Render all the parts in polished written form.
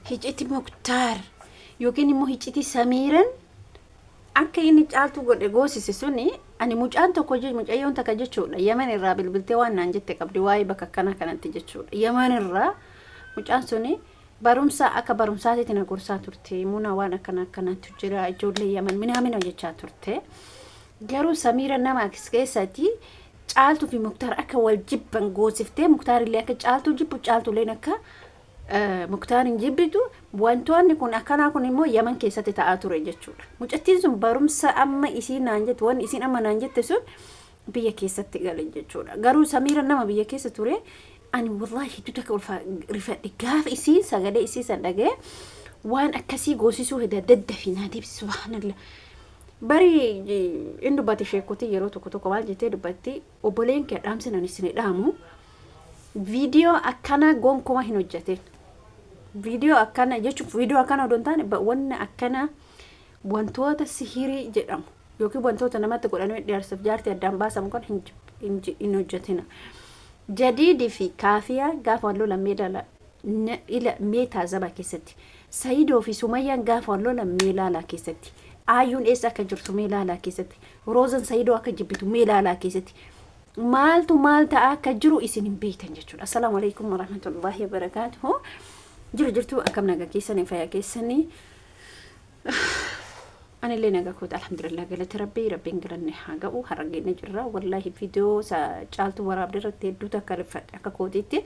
Hiciti Muktaar yookiin immoo hiciti Samiiran akka inni Caaltuu godhe goosise suni, ani mucaan tokko, mucayyoon takka jechuudha, Yaman irraa bilbiltee waan naan jette qabdi waa'ee bakka akkanaa kanatti jechuudha. Yaman irraa mucaan suni barumsa akka barumsaatitti na gorsaa turte. Muna, waan akkana akkanaatu jira, ijoollee Yaman minaamina jechaa turte. Garuu Samiira nama akkas keessatti Caaltuu fi Muktaar akka wal jibban goosiftee, Muktaar illee akka Caaltuu jibbu, Caaltuu illee akka Muktaar hin jibbitu. Wantoonni kun akkanaa kun immoo Yaman keessatti ta'aa ture jechuudha. Mucattiin sun barumsa amma isiin naan jette, wanni isiin amma naan jette sun biyya keessatti gale jechuudha. Garuu Samiira nama biyya keessa ture. Ani wallaahi hedduu takka ulfaa rifadhe gaafa isiin sagalee isii san dhaga'e. Waan akkasii goosisuu heda daddafi naa deebisi. Subhaanallah. Bari in dubbatti sheekotii yeroo tokko tokko maal jettee dubbatti? Obboleen kee dhaamsi nan isin dhaamu, viidiyoo akkana gonkuma hin hojjetin. Viidiyoo akkana jechuun, viidiyoo akkana odoo hin taane, wanna akkana, wantoota sihirii jedhamu yookiin wantoota namatti godhanii dhiyaarsaaf jaartii addaan baasamu kan hin hojjetina. Jadiidii fi Kaafiyaa gaafa wal lolan mee ilaala, ila mee taazabaa keessatti. Sayidoo fi Sumayyaan gaafa wal lolan mee ilaalaa keessatti. Aayyuun eessa akka jirtu mee ilaalaa keessatti. Roozan Sayidoo akka jibbitu mee ilaalaa keessatti. Maaltu maal ta'aa akka jiru isin hin beektan jechuudha. Assalaamu alaikum warahmatullahi wabarakaatuhu. Jiru jirtu, akkam nagaa keessanii, fayyaa keessanii? Anillee nagaa koota, alhamdulillah, galata Rabbii, Rabbiin galanne haa ga'u. Har'a geenne jirra. Wallaahi viidiyoo Caaltuu waraabde irratti hedduu takka rifadhe akka kootiitti.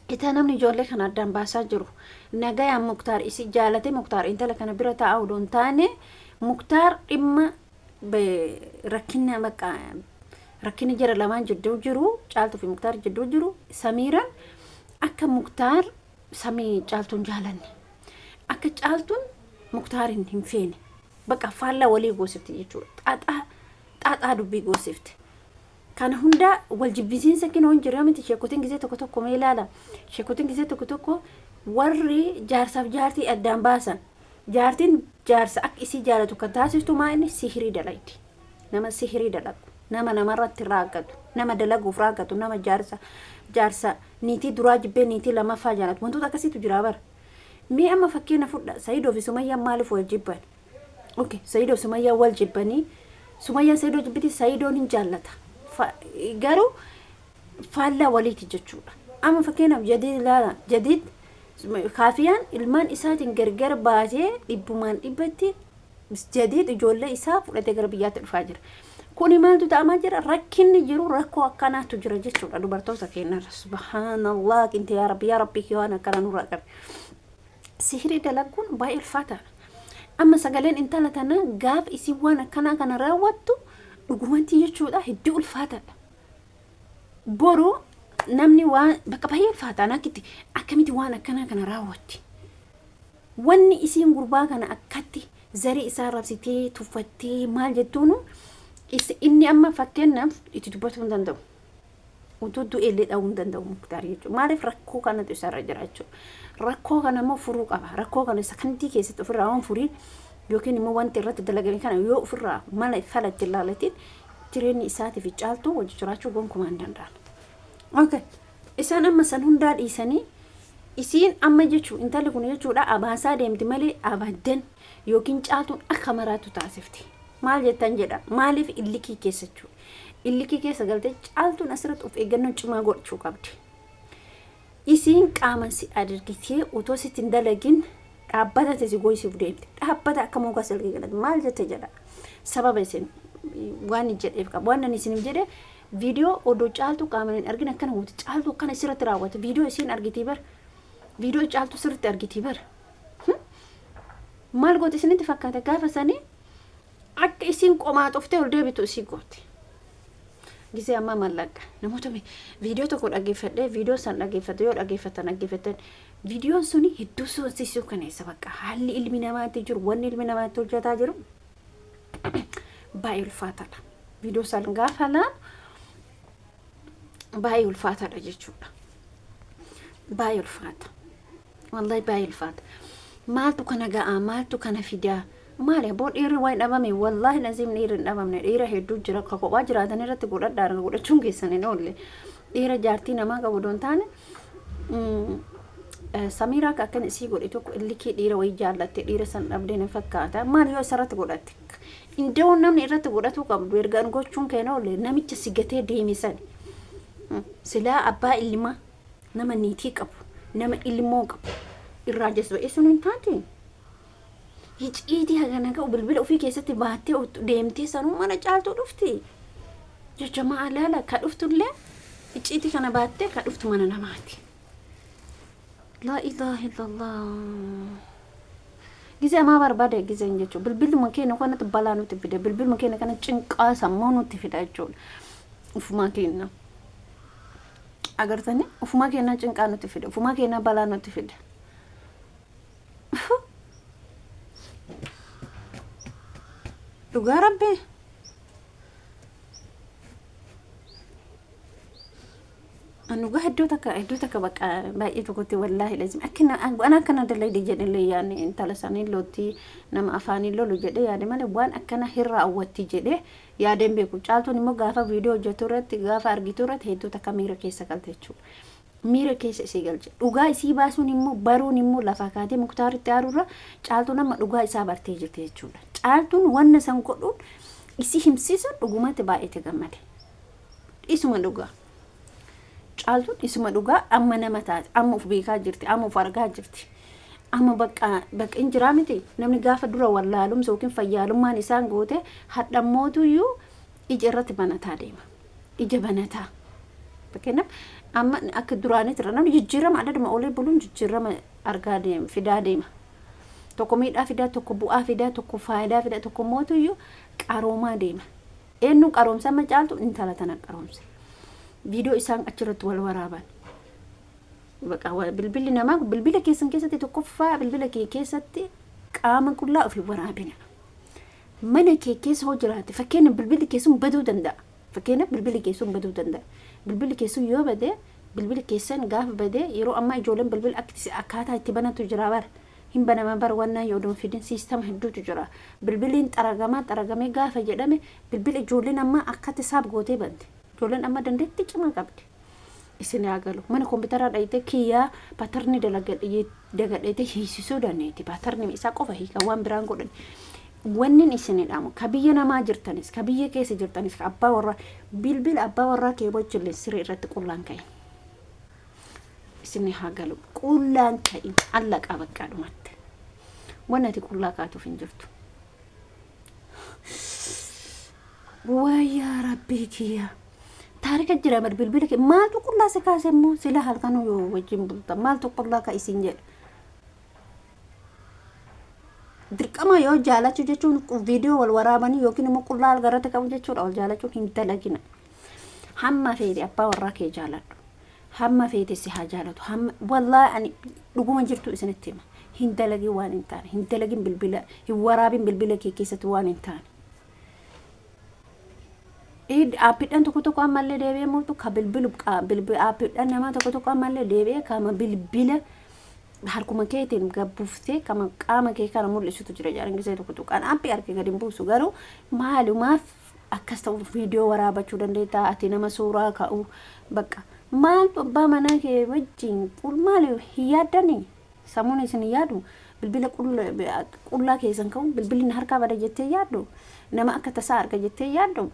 Itaa namni ijoollee kana addaan baasaa jiru. Nagayaan Muktaar isi jaalate, Muktaar intala kana bira taa'aa odoo hin taane, Muktaar dhimma rakkina, bakka rakkina jara lamaan jidduu jiru, Caaltuu fi Muktaar jidduu jiru, Samiiraan akka Muktaar samii Caaltuun jaalanne, akka Caaltuun Muktaarin hin feene, bakka faallaa walii goosifte jechuudha. Xaaxaa xaaxaa dubbii goosifte. Kana hundaa wal jibbisiinsa kinoo hin jira miti? Sheekotiin gisee tokko tokko mee ilaala. Sheekotiin gisee tokko tokko warri jaarsaaf jaartii addaan baasan, jaartiin jaarsa akka isii jaalatu kan taasiftu maa inni sihirii dalaydi. Nama sihirii dalagu, nama namarratti raaggatu, nama dalaguuf raaggatu, nama jaarsa niitii duraa jibbee niitii lamaffaa jaalatu, wantoota akkasiitu jira bara. Mee amma fakkeenya fudha, Sayidoo fi Sumayyaan maaliif wal jibban? Okay, Sayidoo fi Sumayyaan wal jibbanii, Sumayyaan Sayidoo jibbiti, Sayidoon hin jaallata. Garuu faallaa waliiti jechuudha. Amma fakkeenyaaf Jadiid ilaala. Jadiid Kaafiyaan ilmaan isaatiin gargar baasee dhibbumaan dhibbatti Jadiid ijoollee isaa fudhatee gara biyyaatti dhufaa jira. Kuni maaltu ta'amaa jira? Rakkinni jiru rakkoo akkanaatu jira jechuudha dubartoota keenyarra. Subhaanallah, qinte yaa Rabbi, yaa Rabbi, waan akkana nurraa qabe. Sihirii dalaguun baay'ee ulfaataadha. Amma sagaleen intala tanaa gaafa isin waan akkanaa kana raawwattu dhugumatti jechuudha hedduu ulfaataadha. Boru namni waan bakka baay'ee ulfaataan akkitti akkamitti waan akkanaa kana raawwatti? Wanni isiin gurbaa kana akkatti zarii isaa rabsitee tuffattee maal jettuunu, inni amma fakkeenyaaf itti dubbatuu hin danda'u. Utuu du'e illee dha'uu hin danda'u Muktaar jechuudha. Maaliif? Rakkoo kanatu isarra jira jechuudha. Rakkoo kana immoo furuu qaba. Rakkoo kana sakandii keessatti ofirraa waan furiin yookiin immoo wanti irratti dalagame kana yoo ofirraa mala fala itti ilaalatiin, jireenyi isaatii fi Caaltuu wajji jiraachuu gonkumaa hin danda'an. Okay. Isaan amma san hundaa dhiisanii, isiin amma jechuun intalli kun jechuudha abaasaa deemti malee abaddan yookiin Caaltuun akka maraatu taasifti. Maal jettan jedha? Maaliif illikii keessa jechuudha? Illikii keessa galtee Caaltuun asirratti of eeggannoo cimaa godhachuu qabdi. Isiin qaaman si argitee otoo sitti hin dalagin dhaabbata si goysuuf deemte. Dhaabbata akka muka silkii galate maal jette jedha? Sababa isin waan jedheef qaba. Waan ani isiniif jedhe, viidiyoo odoo Caaltuu qaaman hin argin akkana gooti. Caaltuu akkana isirratti raawwate. Viidiyoo isiin argitii bar. Viidiyoo Caaltuu sirriitti argitii bar. Maal gooti isinitti fakkaata? Gaafa sanii akka isiin qomaa xuftee ol deebitu isii gooti. Gisee ammaa mallaqa namoota viidiyoo tokko dhaggeeffadhee, viidiyoo san dhaggeeffate, yoo dhaggeeffatan dhaggeeffatan, viidiyoon suni hedduu soosisuu kaneessa. Bakka haalli ilmi namaatti jiru, wanni ilmi namaatti hojjetaa jiru baay'ee ulfaataadha. Viidiyoo san gaafa laalu baay'ee ulfaataadha jechuudha. Baay'ee ulfaata. Wallahi baay'ee ulfaata. Maaltu kana ga'a? Maaltu kana fidaa? Maali aboo, dhiirri waa hin dhabame? Wallaahi naziim, dhiirri hin dhabamne. Dhiira hedduu jira. Ka kophaa jiraatan irratti godhadhaa, godhachuun keessan hin oolle. Dhiira jaartii namaa qabu odoo hin taane, Samiiraa ka akkan isii godhe tokko illikii dhiira wayii jaallatte, dhiira san dhabdee na fakkaata. Maal yoo isarratti godhatte? Indoo namni irratti godhatuu qabdu ergaan gochuun keena oole namicha si gatee deeme sani. Silaa abbaa ilmaa, nama niitii qabu, nama ilmoo qabu irraa jazba'ee sun hin taate. Hiciitii hagana ga'u bilbila ofii keessatti baattee deemtee sanuu mana Caaltuu dhufti. Jecha maalaala ka dhuftullee icciitii kana baattee ka dhuftu mana namaati. Laa ilaaha illallah. Gizee amaa barbaade gizeen jechuudha. Bilbiluma keenya kanatti balaa nutti fida. Bilbiluma keenya kana cinqaa sammuu nutti fida jechuudha. Ufumaa keenya. Agartanii, ufumaa keenya cinqaa nutti fida. Ufumaa keenya balaa nutti fida. Dhugaa Rabbii. Dhugaa hedduu takka bakka baay'ee tokkotti, wallaahi lazim akkina ana akkana dalagde jedhellee yaadne, intala sanii lootti nama afaanii lolu jedhee yaade malee waan akkana hin raawwatti jedhee yaadeen beeku. Caaltuun immoo gaafa viidiyoo hojjetu irratti, gaafa argitu irratti hedduu takka miira keessa galte jechuudha. Miira keessa isii galche. Dhugaa isii baasuun immoo, baruun immoo, lafaa kaatee Muktaaritti aaruurra Caaltuun amma dhugaa isaa bartee jirti jechuudha. Caaltuun wanna san godhuun isii himsiisuun dhugumatti baay'eetti gammade. Isuma dhugaa. Caaltuun isuma dhugaa amma nama taate, amma of beekaa jirti, amma of argaa jirti. Amma bakka bakka hin jiraa miti, namni gaafa dura wallaalumsa yookiin fayyaalummaan isaan goote hadhammootuyyuu ija irratti banataa deema. Ija banataa. Fakkeenyaaf, amma akka duraanitti irra namni jijjiirama adaduma oolee buluun jijjiirama argaa deema, fidaa deema. Tokko miidhaa fidaa, tokko bu'aa fidaa, tokko faayidaa fidaa, tokko mootuyyuu qaroomaa deema. Eenyu qaroomsa amma Caaltu intala tana qaroomse. Viidiyoo isaan achirratti wal waraaban. Baqa bilbilli namaa, bilbila keessan keessatti, tokkoffaa bilbila kee keessatti qaama qullaa ofii waraabina. Mana kee keessa hoo jiraate, fakkeenya bilbilli kee sun baduu danda'a. Fakkeenyaaf, bilbilli kee sun baduu danda'a. Bilbilli kee sun yoo bade, bilbilli keessan gaafa bade, yeroo ammaa ijoolleen bilbila akkaataa itti banatu jira bara. Hin banama bara, wannaa yoo doon fidin siistama hedduutu jira. Bilbiliin xaragamaa xaragamee gaafa jedhame, bilbila ijoolleen ammaa akkatti saap gootee bante. Ijoolleen amma dandeettii cimaa qabdi. Isin haa galu. Mana kompiitaraa dhayitee kiyyaa pattern dagadheetee hiisisuu dandeetti. Pattern isaa qofa hiika, waan biraan godhan. Wanni isin hidhamu, ka biyya namaa jirtanis, ka biyya keessa jirtanis, ka abbaa warraa, bilbila abbaa warraa kee wajjillee siree irratti qullaan ka'in. Isin haa galu. Qullaan ka'in allaqaa baqqaa dhumatte. Wanni ati qullaa kaatuuf hin jirtu. Wayyaa Rabbii kiyya. Taarika jira bar, bilbila kee maaltu qullaa si kaase immoo? Sila halkanuu yoo wajjin bulta maaltu qullaa ka isin jedha. Dirqama yoo jaalachuu jechuun viidiyoo wal waraabanii yookiin immoo qullaa algarratti qabu jechuudha wal jaalachuun? Hin dalagina. Hamma feete abbaa warraa kee jaaladhu. Hamma feete si haa jaalatu. Hamma wallaahi ani dhuguma jirtu isinitti hima. Hin dalagin waan hin taane. Hin dalagin, bilbila hin waraabin bilbila kee keessatti waan hin taane. Aappiidhaan tokko tokko ammallee deebi'ee mootu ka bilbilu aappiidhaan namaa tokko tokko ammallee deebi'ee kama bilbila harkuma keetiin gabbuuftee kama qaama kee kana mul'isutu jira jedhan. Gisee tokko tokko an aappii harka gadi hin buusu, garuu maalumaaf akkas ta'u viidiyoo waraabachuu dandeetta ati, nama suuraa ka'u bakka maaltu abbaa manaa kee wajjin maali hin yaaddanii? Sammuun isin hin yaadu? Bilbila qullaa keessan ka'u, bilbilli na harkaa bada jettee yaaddu? Nama akka tasaa arga jettee yaaddu?